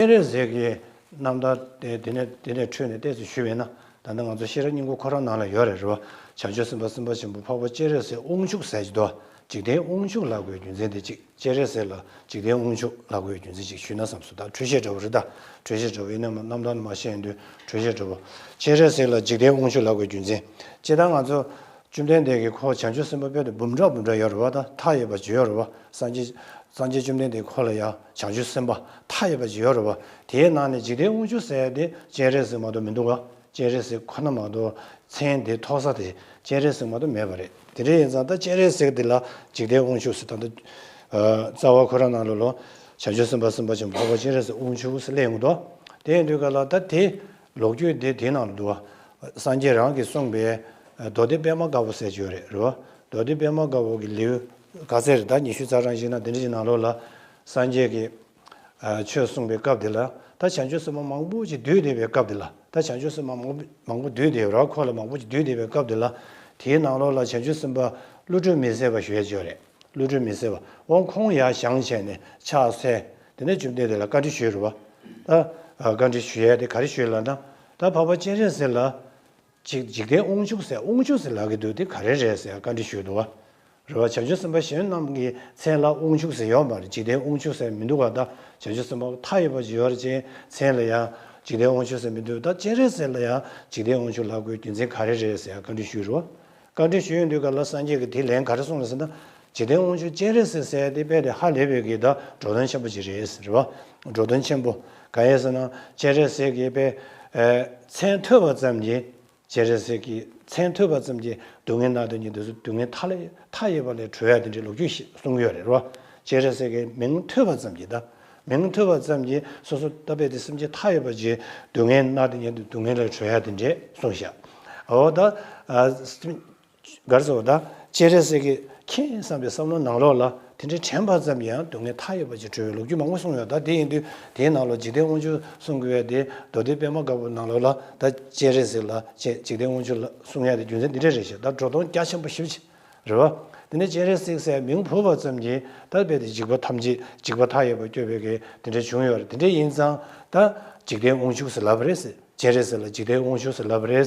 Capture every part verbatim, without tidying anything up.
སྤྱན་རས་གཟིགས་ཀྱི་རྣམ་ཐར་དེ་དེ་ནས་དེ་ནས་འཕྲོས་ནས་ཏོག་ཙམ་ཞུས་པས་ན། ད་ལྟ་ང་ཚོ་ཤེས་རབ་སྙིང་པོ་ཁོ་རང་ནང་ལ་ཡོད་རེད། རེད་བ། བྱང་ཆུབ་སེམས་དཔའ་སེམས་དཔའ་ཆེན་པོ་འཕགས་པ་སྤྱན་རས་གཟིགས་དབང་ཕྱུག་ཟེར་གྱི་འདུག། འཇིག་རྟེན་དབང་ཕྱུག་ལབ་དགོས་རྒྱུ་མཚན་དེ་གཅིག། སྤྱན་རས་གཟིགས་ལ་འཇིག་རྟེན་དབང་ཕྱུག་ལབ་དགོས་རྒྱུ་མཚན་གཅིག་ཞུས་ན་བསམ་སོང་། ད་འགྲེལ་བཤད་འདྲ་བོ་རེད། ད་འགྲེལ་བཤད་འདྲ་བོ་ཡིན་ན་མ་རྣམ་ཐར་ནས་མ་བཤད་ཡོང་དུས་འགྲེལ་བཤད་འདྲ་བོ། སྤྱན་རས་གཟིགས་ལ་འཇིག་རྟེན་དབང་ཕྱུག་ལབ་དགོས་རྒྱུ་མཚན། སྤྱིར་བཏང་ང་ཚོ་བཅོམ་ལྡན་འདས་ཀྱི་ཁོ་བྱང་ཆུབ་སེམས་དཔའ་དཔེ་དེ་འབུམ་ཕྲག་འབུམ་ཕྲག་ཡོད་རེད་བ། ད་མཐའ་ཡས་པ་ཅིག་ཡོད་རེད་བ། སངས་རྒྱས་སངས་རྒྱས་བཅོམ་ལྡན་འདས་ཁོ་ལ་ཡང་བྱང་ཆུབ་སེམས་དཔའ་མཐའ་ཡས་པ་ཅིག་ཡོད་རེད་བ། དེའི་ནང་ནས་འཇིག་རྟེན་དབང་ཕྱུག་ཟེར་ཡ་དེ་སྤྱན་རས་གཟིགས་མ་གཏོགས་མི་འདུག་བ། སྤྱན་རས་གཟིགས་ཁོ་ན་མ་གཏོགས་མཚན་དེ་ཐོགས་ས་དེ་སྤྱན་རས་གཟིགས་མ་གཏོགས་མེད་པ་རེད། དེ་འདྲ་ཡིན་ཙང་ད་སྤྱན་རས་གཟིགས་འདི་ལ་འཇིག་རྟེན་དབང་ཕྱུག་ཟེར། ད་ལྟ་ཨ་རྩ་བ་ཁོ་རང་ནང་ལོགས་ལ་བྱང་ཆུབ་སེམས་དཔའ་སེམས་དཔའ་ཆེན་པོ་འཕགས་པ་སྤྱན་རས་གཟིགས་དབང་ཕྱུག་ཟེར་སླེབས་ཡོང་གི་འདུག། དེ་ཡིན་དུས་ག་ལ་ད་དེ་ལོ་རྒྱུས་དེ་དེའི་ནང་ལ་འདུག་བ། སངས་རྒྱས་རང་གིས་གསུངས་པའི་ཨ་མདོ་སྡེ་པད་མ་དཀར་པོ་ཟེར་གྱི་ཡོད་རེད། རེད་བ། མདོ་སྡེ་པད་མ་དཀར་པོ་གི་ལེའུ་ག་ཚད་རེད། ད་ཉི་ཤུ་རྩ་གྲངས་ཤིག་ན་དེ་འདྲ་ཞིག་ནང་ལོགས་ལ་སངས་རྒྱས་ཀྱིས་ཨ་ཆོས་གསུངས་པའི་སྐབས་དེ་ལ། ད་བྱང་ཆུབ་སེམས་དཔའ་མང་པོ་ཅིག་འདུས་བསྡད་པའི་སྐབས་དེ་ལ། ད་བྱང་ཆུབ་སེམས་དཔའ་མང་པོ་མང་པོ་འདུས་བསྡད་ཡོད་རེད། ཁོ་ལ་མང་པོ་ཅིག་འདུས་བསྡད་པའི་སྐབས་དེ་ལ། དེའི་ནང་ལོགས་ལ་བྱང་ཆུབ་སེམས་དཔའ་བློ་གྲོས་མི་ཟད་པ་ཞུ་ཡ་ཅིག་ཡོད་རེད། བློ་གྲོས་མི་ཟད་པ། འོ་ཁོང་ཡར་བཞེངས་བྱས་ནས་ཕྱག་འཚལ། དེ་ནས་བཅོམ་ལྡན་འདས་ལ་བཀའ་འདྲི་ཞུས་རེད་བ། ད་ཨ་བཀའ་འདྲི་ཞུ་ཡ་དེ་ག་རེ་ཞུས་ལབ་ན། ད་འཕགས་པ་སྤྱན་རས་གཟིགས་ལ། ཅིག་འཇིག་རྟེན་དབང་ཕྱུག་ཟེར། དབང་ཕྱུག་ཟེར་ལབ་ཀྱི་འདུག། དེ་ག་རེ་རེད་ཟེར་བཀའ་འདྲི་ཞུས་འདུག་བ། རེད་བ། བྱང་ཆུབ་སེམས་དཔའ་གཞན་རྣམས་ཀྱི་མཚན་ལ་དབང་ཕྱུག་ཟེར་ཡོད་མ་རེད། འཇིག་རྟེན་དབང་ཕྱུག་ཟེར་མི་འདུག་ག། ད་བྱང་ཆུབ་སེམས་དཔའ་མཐའ་ཡས་པ་ཅིག་ཡོད་རེད་ཅེས་མཚན་ལ་ཡང་འཇིག་རྟེན་དབང་ཕྱུག་ཟེར་མི་འདུག། ད་སྤྱན་རས་གཟིགས་ལ་ཡང་འཇིག་རྟེན་དབང་ཕྱུག་ལབ་དགོས་རྒྱུ་མཚན་ག་རེ་རེད་ཟེར་བཀའ་འདྲི་ཞུས་རེད་བ། བཀའ་འདྲི་ཞུས་ཡོང་དུས་ག་ལ་སངས་རྒྱས་ཀྱིས་དེའི་ལན་ག་རེ་གསུངས་ལ་ཟེར་ན། འཇིག་རྟེན་དབང་ཕྱུག་སྤྱན་རས་གཟིགས་ཟེར་དེ་དཔེ་དེ་ཧ་ལས་པའི་གི་ད་འགྲོ་དོན་ཆེན་པོ་ཅིག་རེད་ཟེར་བ། འགྲོ་དོན་ཆེན་པོ་གང་ཡིན་ཟེར་ན། སྤྱན་རས་གཟིགས་ཀྱི་དཔེ་ཨེ་མཚན་ཐོས་པ་ཙམ་གྱིས། སྤྱན་རས་གཟིགས་ཀྱི་མཚན་ཐོས་པ་ཙམ་གྱིས་སྡུག་བསྔལ་མནར་དུ་ཉལ་དུས་སུ་སྡུག་བསྔལ་མཐའ་ལས་མཐའ་ཡས་པ་ལས་གྲོལ་ཡ་དེ་འདྲའི་ལོ་རྒྱུས་ཤིག་གསུང་གི་ཡོད་རེད་རོ། སྤྱན་རས་གཟིགས་ཀྱི་མིང་ཐོས་པ་ཙམ་གྱིས་ད། མིང་ཐོས་པ་ཙམ་གྱིས་སོ་སོ་ད་དཔེ་དེ་སེམས་ཅན་མཐའ་ཡས་པ་ཅིག་སྡུག་བསྔལ་མནར་དུ་ཉལ་དུས་སྡུག་བསྔལ་ལས་གྲོལ་ཡ་དེ་འདྲས་གསུངས་ཤག། འོ་ད། ཨ་ག་རེ་ཟེར་བ་ད། སྤྱན་རས་གཟིགས་ཀྱི་མཁྱེན་བསམ་པའི་བསམ་བློ་ནང་ལོགས་ལ་དེ་འདྲའི་དྲན་པ་ཙམ་གྱིས་ཡང་སྡུག་བསྔལ་མཐའ་ཡས་པ་ཅིག་གྲོལ་བའི་ལོ་རྒྱུས་མང་པོ་གསུངས་ཡོད། ད་དེ་ཡིན་དུས་དེའི་ནང་ལོགས་འཇིག་རྟེན་དབང་ཕྱུག་གསུང་དགོས་པའི་དེ་མདོ་སྡེ་པད་མ་དཀར་པོ་ནང་ལོགས་ལ་ད་སྤྱན་རས་གཟིགས་ལ་སྤྱན་འཇིག་རྟེན་དབང་ཕྱུག་ལ་གསུང་ཡ་དེ་རྒྱུ་མཚན་འདི་འདྲ་རེད་ཤག། ད་འགྲོ་སྟངས་རྒྱ་ཆེན་པོ་ཞེ་པོ་ཅིག་རེད་བ། དེ་ནས་སྤྱན་རས་གཟིགས་ཟེར་མིང་བོས་པ་ཙམ་གྱིས་ད་དཔེ་དེ་འཇིགས་པ་ཐམས་ཅད་འཇིགས་པ་མཐའ་ཡས་པ་སྐྱོབ་པའི་གི་དེ་འདྲ་བྱུང་ཡོད་རེད། དེ་འདྲ་ཡིན་ཙང་ད་འཇིག་རྟེན་དབང་ཕྱུག་ཟེར་ལབ་པ་རེད་ཟེར། སྤྱན་རས་གཟིགས་ལ་འཇིག་རྟེན་དབང་ཕྱུག་ཟེར་ལབ་པ་རེད།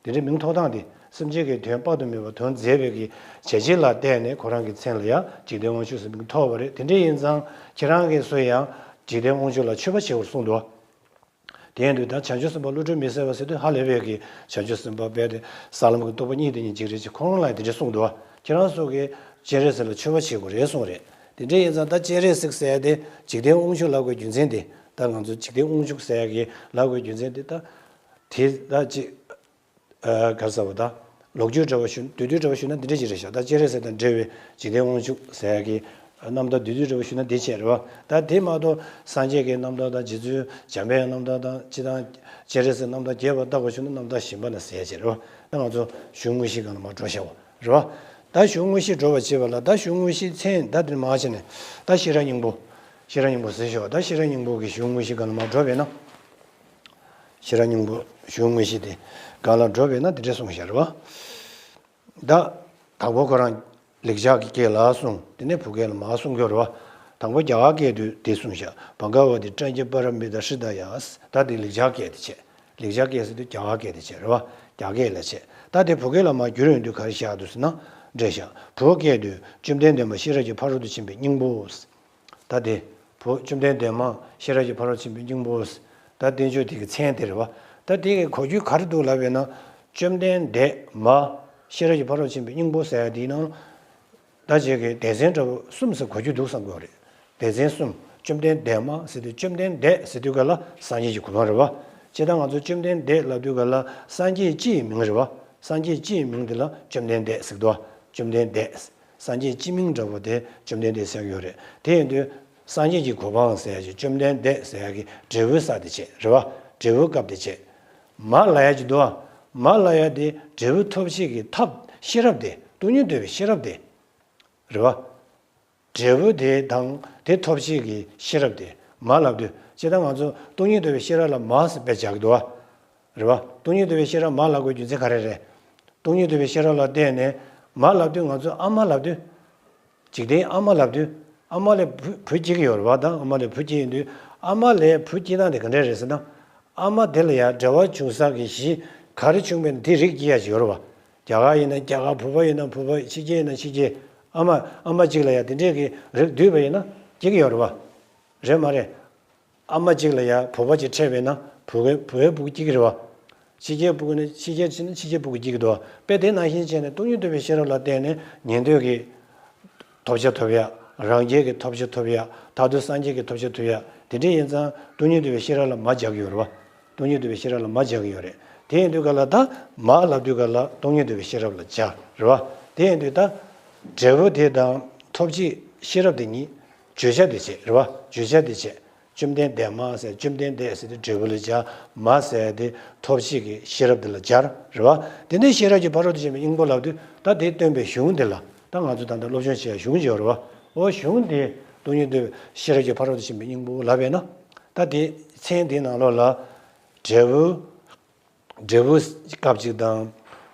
དེ་འདྲའི་མིང་ཐོགས་སྟངས་དེ་སེམས་ཅན་གྱི་དོན་དཔག་ཏུ་མེད་པ་དོན་མཛད་པའི་གི་བྱས་རྗེས་ལ་བརྟེན་ནས་ཁོ་རང་གི་མཚན་ལ་ཡང་འཇིག་རྟེན་དབང་ཕྱུག་ཟེར་མིང་ཐོགས་པ་རེད། དེ་འདྲ་ཡིན་ཙང་ཁྱེད་རང་གིས་སུ་ཡང་འཇིག་རྟེན་དབང་ཕྱུག་ལ་མཆོད་པ་བྱེད་པར་གསུངས་འདུག། དེ་ཡིན་དུས་ད་བྱང་ཆུབ་སེམས་དཔའ་བློ་གྲོས་མི་ཟད་པ་ཟེར་དུས་ཧ་ལས་པའི་གི་བྱང་ཆུབ་སེམས་དཔའ་དཔེ་དེ་ས་ལམ་གྱི་རྟོགས་པ་གཉིས་དེ་ཉིད་ཅིག་རེད་ཅེས་ཁོང་རང་ལ་དེ་འདྲ་གསུངས་འདུག། ཁྱེད་རང་ཚོ་གིས་སྤྱན་རས་གཟིགས་ལ་མཆོད་པ་བྱེད་དགོས་རེད་གསུངས་རེད། དེ་འདྲ་ཡིན་ཙང་ད་སྤྱན་རས་གཟིགས་ཟེར་ཡ་དེ་འཇིག་རྟེན་དབང་ཕྱུག་ལབ་དགོས་རྒྱུ་མཚན་དེ། ད་ང་ཚོ་འཇིག་རྟེན་དབང་ཕྱུག་ཟེར་ཡ་གི་ལབ་དགོས་རྒྱུ་མཚན་དེ་ད། དེ་ད་ཅི། ཨ་ག་རེ་ཟེར་བ་ད། ལོ་རྒྱུས་འདྲ་བ་ཞུ་བསྡུས་བསྡུས་འདྲ་བ་ཞུས་ན་འདི་འདྲ་ཅིག་རེད་ཤག། ད་སྤྱན་རས་གཟིགས་དང་འབྲེལ་བའི་འཇིག་རྟེན་དབང་ཕྱུག་ཟེར་ཡ་གི་རྣམ་ཐར་བསྡུས་བསྡུས་འདྲ་བ་ཞུས་ན་འདི་བྱས་རེད་བ། ད་དེ་མ་གཏོགས་སངས་རྒྱས་ཀྱི་རྣམ་ཐར་དང་རྗེ་བཙུན་འཇམ་དཔལ་རྣམ་ཐར་དང་སྤྱིར་བཏང་སྤྱན་རས་གཟིགས་རྣམ་ཐར་རྒྱས་པར་བལྟ་དགོས་ཞུ་ན་རྣམ་ཐར་ཞིམ་པ་ན་ཟེར་ཡ་ཅིག་རེད་བ། ད་ང་ཚོ་གཞུང་དངོས་གཞི་སྒང་ལ་མར་འགྲོ་བྱ་བ་རེད་བ། ད་གཞུང་དངོས་གཞི་འགྲོ་བ་བྱེད་པ་ལ་ད་གཞུང་དངོས་གཞི་མཚན་ད་དེ་མར་བྱས་ནས་ད་ཤེས་རབ་སྙིང་པོ། ཤེས་རབ་སྙིང་པོ་ཟེར་ཤོག། ད་ཤེས་རབ་སྙིང་པོ་གི་གཞུང་དངོས་གཞི་སྒང་ལ་མར་འགྲོ་བས་ན། ཤེས་རབ་སྙིང་པོ་གཞུང་དངོས་གཞི་དེ་སྒང་ལ་འགྲོ་བས་ན་དེ་འདྲ་གསུངས་བཞག་རེད་བ། ད་དང་པོ་ཁོ་རང་ལེགས་སྦྱར་གྱི་སྐད་ལ་གསུངས། དེ་ནས་བོད་སྐད་ལ་མར་གསུང་གི་ཡོད་རེད་བ། དང་པོ་རྒྱ་གར་སྐད་དུ་དེ་གསུངས་བཞག། བྷ་ག་ཝ་ཏི་པྲཛྙཱ་པཱ་ར་མི་ཏཱ་ཧྲི་ད་ཡ། ད་དེ་ལེགས་སྦྱར་སྐད་དེ་བྱས། ལེགས་སྦྱར་སྐད་ཟེར་དུས་རྒྱ་གར་སྐད་དེ་བྱས་རེད་བ། རྒྱ་སྐད་ལ་བྱས། ད་དེ་བོད་སྐད་ལ་མར་བསྒྱུར་ཡོང་དུས་ག་རེ་བཞག་འདུག་ཟེར་ན། འགྲེལ་བཞག། བོད་སྐད་དུ་བཅོམ་ལྡན་འདས་མ་ཤེས་རབ་ཀྱི་ཕ་རོལ་ཏུ་ཕྱིན་པའི་སྙིང་པོ། ད་དེ། བོད་བཅོམ་ལྡན་འདས་མ་ཤེས་རབ་ཀྱི་ཕ་རོལ་ཕྱིན་པའི་སྙིང་པོ། ད་བསྟན་བཅོས་དེ་གི་མཚན་དེ་རེད་བ། ད་དེ་གི་གོ་རྒྱུ་ག་རེ་འདུག་ལབ་པས་ན། བཅོམ་ལྡན་འདས་མ་ཤེས་རབ་ཀྱི་ཕ་རོལ་ཕྱིན་པའི་སྙིང་པོ་ཟེར་ཡ་དེའི་ནང་། ད་ཅིག་གི་སྡེ་ཚན་འདྲ་བོ་གསུམ་ཟེར་གོ་རྒྱུ་འདུག་བསམ་གྱི་ཡོད་རེད། སྡེ་ཚན་གསུམ། བཅོམ་ལྡན་འདས་མ་ཟེར་དུས་བཅོམ་ལྡན་འདས་ཟེར་དུས་ག་ལ་སངས་རྒྱས་ཀྱི་གོ་འཕང་རེད་བ། སྤྱིར་བཏང་ང་ཚོ་བཅོམ་ལྡན་འདས་ལབ་དུས་ག་ལ་སངས་རྒྱས་སྤྱི་ཡི་མིང་རེད་བ། སངས་རྒྱས་སྤྱི་ཡི་མིང་དེ་ལ་བཅོམ་ལྡན་འདས་ཟེར་གི་འདུག་བ། བཅོམ་ལྡན་འདས། སངས་རྒྱས་སྤྱི་མིང་འདྲ་བོ་དེ་བཅོམ་ལྡན་འདས་ཟེར་གྱི་ཡོད་རེད། དེ་ཡིན་དུས་སངས་རྒྱས་ཀྱི་གོ་འཕང་ཟེར་ཡ་ཅིག་བཅོམ་ལྡན་འདས་ཟེར་ཡ་གི་འབྲས་བུ་ས་དེ་བྱས་རེད་བ། འབྲས་བུ་སྐབས་དེ་བྱས། མ་ལབ་ཡ་ཅིག་འདུག་བ། མ་ལབ་ཡ་དེ་འབྲས་བུ་ཐོབ་བྱེད་ཀྱི་ཐབས་ཤེས་རབ་དེ་སྟོང་ཉིད་རྟོགས་པའི་ཤེས་རབ་དེ་རེད་བ། འབྲས་བུ་དེ་དང་དེ་ཐོབ་བྱེད་ཀྱི་ཤེས་རབ་དེ་མ་ལབ་དུས་སྤྱིར་བཏང་ང་ཚོ་སྟོང་ཉིད་རྟོགས་པའི་ཤེས་རབ་ལ་མ་ཟེར་དཔེ་བཞག་གི་འདུག་བ། རེད་བ། སྟོང་ཉིད་རྟོགས་པའི་ཤེས་རབ་མ་ལབ་དགོས་རྒྱུ་མཚན་ག་རེ་རེད། སྟོང་ཉིད་རྟོགས་པའི་ཤེས་རབ་ལ་བརྟེན་ནས་མ་ལབ་དུས་ང་ཚོ་ཨ་མ་ལབ་དུས། འཇིག་རྟེན་ཨ་མ་ལབ་དུས་ཨ་མ་ལས་བུ་བུ་སྐྱེ་གི་ཡོད་རེད་བ། ད་ཨ་མ་ལས་བུ་སྐྱེ་ཡིན་དུས་ ཨ་མ་ལས་བུ་སྐྱེ་སྟངས་དེ་ག་འདྲས་རེད་ཟེར་ན། ཨ་མ་དེ་ལ་ཡང་འབྲེལ་བ་བྱུང་ས་གི་གཞི་ག་རེ་བྱུང་བས་ན་དེ་རིགས་སྐྱེ་ཡ་ཅིག་ཡོད་རེད་བ། རྒྱ་གར་ཡིན་ན་རྒྱ་གར། བོད་པ་ཡིན་ན་བོད་པ། ཕྱི་རྒྱལ་ཡིན་ན་ཕྱི་རྒྱལ། ཨ་མ་ཨ་མ་གཅིག་ལ་ཡང་དེ་འདྲས་ཀྱི་རིགས་འདུས་པ་ཡིན་ན་སྐྱེ་གི་ཡོད་རེད་བ། རེད་མ་རེད། ཨ་མ་གཅིག་ལ་ཡང་བུ་པ་གཅིག་འཕྲད་པས་ན་བུ་གའི་བུ་བའི་སྤུ་གུ་སྐྱེ་གི་རེད་བ། ཕྱི་རྒྱལ་སྤུ་གུ་ནི་ཕྱི་རྒྱལ་ཕྱིན་ན་ཕྱི་རྒྱལ་སྤུ་གུ་སྐྱེ་གི་འདུག་བ། དཔེ་དེ་ནང་བཞིན་བྱས་ནས་སྟོང་ཉིད་རྟོགས་པའི་ཤེས་རབ་ལ་བརྟེན་ནས་ཉན་ཐོས་ཀྱི་ཐོབ་བྱ་ཐོབ་ཡ། རང་རྒྱལ་གྱི་ཐོབ་བྱ་ཐོབ་ཡ། མཐར་ཐུག་སངས་རྒྱས་ཀྱི་ཐོབ་བྱ་ཐོབ་ཡ། དེ་འདྲ་ཡིན་ཙང་སྟོང་ཉིད་རྟོགས་པའི་ཤེས་རབ་ལ་མ་སྦྱར་གི་ཡོད་རེད་བ། སྟོང་ཉིད་རྟོགས་པའི་ཤེས་རབ་ལ་མ་སྦྱར་གི་ཡོད་རེད། དེ་ཡིན་དུས་ག་ལ་ད་མ་ལབ་དུས་ག་ལ་སྟོང་ཉིད་རྟོགས་པའི་ཤེས་རབ་ལ་སྦྱར་རེད་བ། དེ་ཡིན་དུས་ད་འབྲས་བུ་དེ་དང་ཐོབ་བྱའི་ཤེས་རབ་དེ་གཉིས་བརྗོད་བྱ་དེ་བྱས་རེད་བ། བརྗོད་བྱ་དེ་བྱས། བཅོམ་ལྡན་འདས་མ་ཟེར། བཅོམ་ལྡན་འདས་ཟེར་དུས་འབྲས་བུ་ལ་སྦྱར། མ་ཟེར་དེ་ཐོབ་བྱེད་ཀྱི་ཤེས་རབ་དེ་ལ་སྦྱར་རེད་བ། དེ་ནས་ཤེས་རབ་ཀྱི་ཕ་རོལ་ཏུ་ཕྱིན་པའི་སྙིང་པོ་ལབ་དུས་ད་དེ་སྟོན་པའི་གཞུང་དེ་ལ། ད་ང་ཚོ་ད་ལྟ་སློབ་སྦྱོང་བྱེད་ཡ་གཞུང་ཅིག་ཡོད་རེད་བ། འོ་གཞུང་དེ་སྟོང་ཉིད་རྟོགས་པའི་ཤེས་རབ་ཀྱི་ཕ་རོལ་ཏུ་ཕྱིན་པའི་སྙིང་པོ་ལབ་པས་ན། ད་དེ་མཚན་དེའི་ནང་ལོགས་ལ་འབྲས་བུ། འབྲས་བུ་སྐབས་གཅིག་དང་།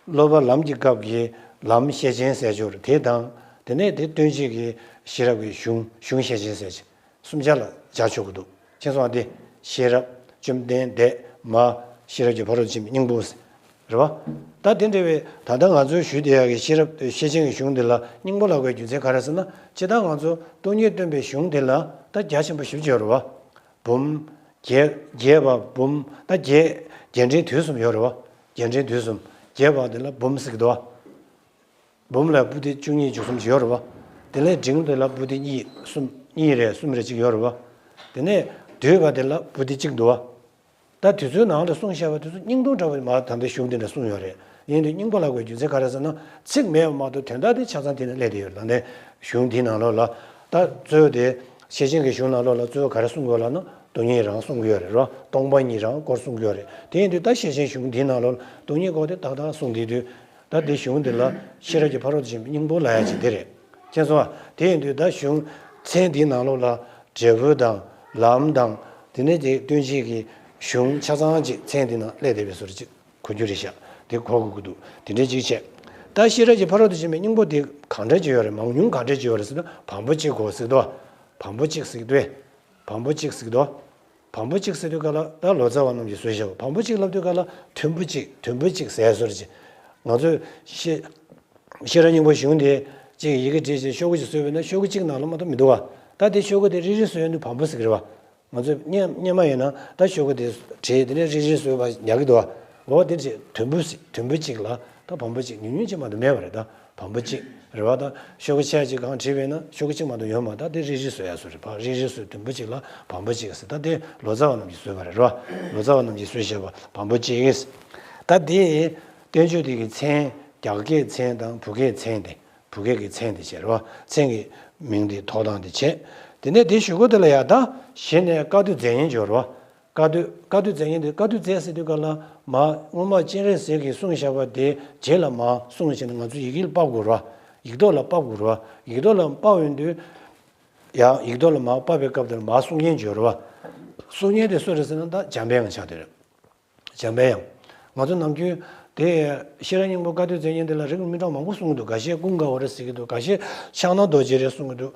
སློབ་པ་ལམ་གྱི་སྐབས་ཀྱི་ལམ་ཤེས་བྱེད་ཟེར་ཡ་ཅིག་ཡོད་རེད། དེ་དང་། དེ་ནས་དེ་སྟོན་བྱེད་ཀྱི་ཤེས་རབ་ཀྱི་གཞུང་། གཞུང་ཤེས་བྱེད་ཟེར་ཡ་ཅིག་གསུམ་ཆ་ལ་སྦྱར་ཆོག་གི་འདུག་མཁྱེན་སོང་ང་། དེ་ཤེས་རབ། བཅོམ་ལྡན་འདས། མ། ཤེས་རབ་ཀྱི་ཕ་རོལ་ཏུ་ཕྱིན་པའི་སྙིང་པོ་ཟེར། རེད་བ། ད་དེ་འདྲ་བའི་ད་ལྟ་ང་ཚོའི་ཞུས་བསྡད་ཡག་གི་ཤེས་རབ་ཤེས་བྱེད་ཀྱི་གཞུང་འདི་ལ་སྙིང་པོ་ལབ་དགོས་རྒྱུ་མཚན་ག་རེ་ཟེར་ན། སྤྱིར་བཏང་ང་ཚོ་སྟོང་ཉིད་སྟོན་པའི་གཞུང་འདི་ལ་ད་རྒྱ་ཆེན་པོ་ཞེ་པོ་ཅིག་ཡོད་རེད་བ། འབུམ། རྒྱས། རྒྱས་པ་འབུམ། ད་རྒྱས། རྒྱས་འབྲིང་བསྡུས་གསུམ་ཡོད་རེད་བ། རྒྱས་འབྲིང་བསྡུས་གསུམ། རྒྱས་པ་འདི་ལ་འབུམ་ཟེར་གྱི་འདུག་བ། འབུམ་ལ་པོ་ཏི་བཅུ་གཉིས་བཅུ་གསུམ་ཅིག་ཡོད་རེད་བ། དེ་ལས་འབྲིང་དེ་ལ་པོ་ཏི་གཉིས་གསུམ། གཉིས་རེད། གསུམ་རེད། གཅིག་ཡོད་རེད་བ། དེ་ནས་བསྡུས་པ་དེ་ལ་པོ་ཏི་གཅིག་འདུག་བ། ད་དུས་ཚོད་ནང་ལ་གསུངས་བཞག་པ་དེ་ཚོ་སྙིང་ཐུང་འདྲ་བོ་མ། ད་ལྟའི་གཞུང་འདི་ནས་གསུངས་ཡོད་རེད། ཡིན་དུས་སྙིང་པོ་ལབ་དགོས་རྒྱུ་མཚན་ག་རེ་ཟེར་ན། ཚིག་མེད་པ་མ་གཏོགས་དོན་དག་དེ་ཆ་ཚང་དེ་ནས་སླེབས་བསྡད་ཡོད་རེད། ད་ལྟའི་གཞུང་འདིའི་ནང་ལོགས་ལ། ད་གཙོ་བོ་དེ་ཤེར་ཕྱིན་གྱི་གཞུང་ནང་ལོགས་ལ་གཙོ་བོ་ག་རེ་གསུངས་ཡོད་ལབ་ན། སྟོང་ཉིད་རང་གསུངས་ཀྱི་ཡོད་རེད་རོ། སྟོང་པ་ཉིད་རང་སྐོར་གསུངས་ཀྱི་ཡོད་རེད། དེ་ཡིན་དུས་ད་ཤེར་ཕྱིན་གཞུང་འདིའི་ནང་ལོགས་ལ་སྟོང་ཉིད་སྐོར་དེ་ཏག་ཏག་གསུངས་བསྡད་དུས། ད་འདི་གཞུང་འདི་ལ་ཤེས་རབ་ཀྱི་ཕ་རོལ་ཏུ་ཕྱིན་པའི་སྙིང་པོ་ལབ་ཡ་ཅིག་འདི་རེད། མཁྱེན་སོང་ང་། དེ་ཡིན་དུས་ད་གཞུང་མཚན་འདིའི་ནང་ལོགས་ལ་འབྲས་བུ་དང་ལམ་དང་། དེ་ནས་དེ་སྟོན་བྱེད་ཀྱི་གཞུང་ཆ་ཚང་ཅིག་མཚན་འདི་ནང་སླེབས་བསྡད་པའི་བཟོ་འདྲ་ཅིག་གོ་རྒྱུ་རེད་ཤག་དེ་གོ་དགོས་ཀྱི་འདུག་དེ་འདྲ་ཅིག་བྱས། ད་ཤེས་རབ་ཀྱི་ཕ་རོལ་ཏུ་ཕྱིན་པའི་སྙིང་པོ་དེ་གང་འདྲ་ཅིག་ཡོད་རེད། མང་ཉུང་གང་འདྲ་ཅིག་ཡོད་རེད་ཟེར་ན། བམ་པོ་གཅིག་གོ་ཟེར་གྱི་འདུག་བམ་པོ་གཅིག་ཟེར་གྱི་འདུག་བམ་པོ་གཅིག་ཟེར་གྱི་འདུག་བམ་པོ་གཅིག་ཟེར་དུས་ག་ལ་ད་ལོ་ཙཱ་བ་རྣམས་ཀྱིས་བཟོས་བཞག་པ། བམ་པོ་གཅིག་ལབ་དུས་ག་ལ་དུམ་བུ་གཅིག་དུམ་བུ་གཅིག་ཟེར་བཟོ་འདྲ་ཅིག་ང་ཚོས་ཤེས་ཤེས་རབ་སྙིང་པོ་གཞུང་དེ་གཅིག་ཡི་གེ་བྲིས་བྱས་ཤོག་གུ་གཅིག་བཟོས་པ་ཡིན་ན་ཤོག་གུ་གཅིག་ནང་ལ་མ་གཏོགས་མི་འདུག་བ། ད་དེ་ཤོག་གུ་དེ་རེ་རེ་བཟོས་ཡོང་དུས་བམ་པོ་ཟེར་གྱི་རེད་བ། ང་ཚོས་སྔོན་སྔོན་མ་ཡིན་ན་ད་ཤོག་གུ་དེ་བྲིས། དེ་ནས་རེ་རེ་བཟོས་པ་ཉར་གྱི་འདུག་བ། འོ་དེ་བྱས་དུམ་བུ་ཟེར། དུམ་བུ་གཅིག་ལ་ད་བམ་པོ་གཅིག་ཉུང་ཉུང་ཅིག་མ་གཏོགས་མེད་པ་རེད། ད་བམ་པོ་གཅིག་རེད་བ། ད་ཤོག་གུ་ཆ་གཅིག་གང་བྲིས་པ་ཡིན་ན་ཤོག་གུ་གཅིག་མ་གཏོགས་ཡོད་མ། ད་དེ་རེ་རེ་བཟོ་ཡ་བཟོ་འདྲ་ཅིག་རེད་བ། རེ་རེ་བཟོས། དུམ་བུ་གཅིག་ལ་བམ་པོ་གཅིག་ཟེར། ད་དེ་ལོ་ཙཱ་བ་རྣམས་ཀྱིས་བཟོས་པ་རེད་རོ། ལོ་ཙཱ་བ་རྣམས་ཀྱིས་བཟོས་བཞག་པ་བམ་པོ་གཅིག་ཟེར། ད་དེ་བསྟན་བཅོས་དེ་གི་མཚན། རྒྱ་སྐད་མཚན་དང་བོད་སྐད་མཚན་དེ། བོད་སྐད་ཀྱི་མཚན་དེ་བྱས་རོ། མཚན་གྱི་མིང་དེ་ཐོགས་སྟངས་དེ་བྱས། དེ་ནས་དེ་གཞུག་གུ་དེ་ལ་ཡ་ད་གཞི་ནས་བཀའ་བསྡུ་མཛད་ཉན་ཅིག་ཡོད་རོ། བཀའ་བསྡུ། བཀའ་བསྡུ་མཛད་ཉན་དེ། བཀའ་བསྡུ་མཛད་ཟེར་དུས་ག་ལ་མ་སྔོན་མ་སྤྱན་རས་གཟིགས་ཀྱིས་གསུངས་བཞག་པ་དེ་རྗེས་ལ་མ་གསུངས་བྱས་ནས་ང་ཚོ་ཡི་གེ་ལ་ཕབ་དགོས་རོ། ཡིག་ཐོག་ལ་ཕབ་དགོས་རོ། ཡིག་ཐོག་ལ་ཕབ་ཡོང་དུས། ཡང་ཡིག་ཐོག་ལ་མར་ཕབ་པའི་སྐབས་དེར་མར་གསུང་མཁན་ཅིག་ཡོད་རེད་བ། གསུང་མཁན་དེ་སུ་རེད་ཟེར་ན་ད་འཇམ་དཔལ་དབྱངས་ཆགས་བསྡད་རེད། འཇམ་དཔལ་དབྱངས། ང་ཚོ་ནམ་རྒྱུན་དེ་ཤེས་རབ་སྙིང་པོ་བཀའ་བསྡུ་མཛད་མཁན་དེ་ལ་རིགས་མི་འདྲ་མང་པོ་གསུང་གི་འདུག་འགའ་ཤས་ཀུན་དགའ་བོ་རེད་ཟེར་གྱི་འདུག་འགའ་ཤས་ཕྱག་ན་རྡོ་རྗེ་རེད་གསུང་གི་འདུག་